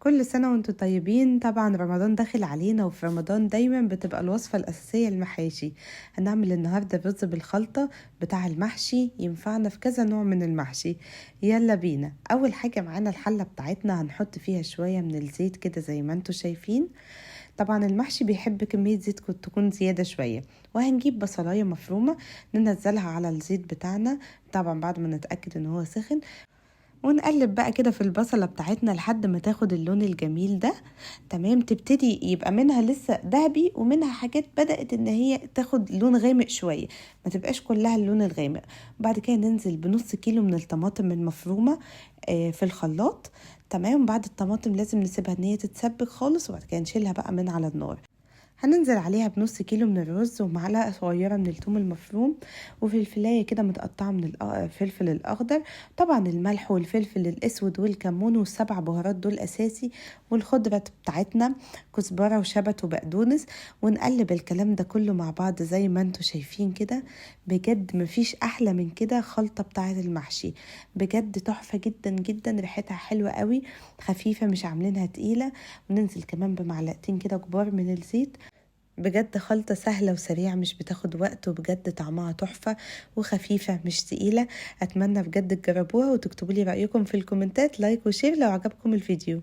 كل سنة وانتم طيبين. طبعا رمضان داخل علينا، وفي رمضان دايما بتبقى الوصفة الأساسية المحاشي. هنعمل النهاردة رز بالخلطة بتاع المحشي، ينفعنا في كذا نوع من المحشي. يلا بينا. أول حاجة معانا الحلة بتاعتنا، هنحط فيها شوية من الزيت كده زي ما انتم شايفين. طبعا المحشي بيحب كمية زيت تكون زيادة شوية. وهنجيب بصلاية مفرومة ننزلها على الزيت بتاعنا، طبعا بعد ما نتأكد ان هو سخن، ونقلب بقى كده في البصلة بتاعتنا لحد ما تاخد اللون الجميل ده. تمام، تبتدي يبقى منها لسه ذهبي ومنها حاجات بدأت ان هي تاخد لون غامق شوية، ما تبقاش كلها اللون الغامق. بعد كده ننزل بنص كيلو من الطماطم المفرومة في الخلاط. تمام، بعد الطماطم لازم نسيبها ان هي تتسبك خالص، وبعد كده نشيلها بقى من على النار. هننزل عليها بنص كيلو من الرز ومعلقة صغيرة من الثوم المفروم وفلفلاية كده متقطعة من الفلفل الأخضر. طبعا الملح والفلفل الأسود والكمون والسبع بهارات دول أساسي، والخضرة بتاعتنا كزبرة وشبت وبقدونس. ونقلب الكلام ده كله مع بعض زي ما انتوا شايفين كده. بجد مفيش أحلى من كده خلطة بتاعة المحشي، بجد تحفة جدا جدا، ريحتها حلوة قوي، خفيفة مش عاملينها تقيلة. وننزل كمان بمعلقتين كده كبار من الزيت. بجد خلطة سهلة وسريعة مش بتاخد وقت، وبجد طعمها تحفة وخفيفة مش تقيلة. أتمنى بجد تجربوها وتكتبوا لي رأيكم في الكومنتات. like و share لو عجبكم الفيديو.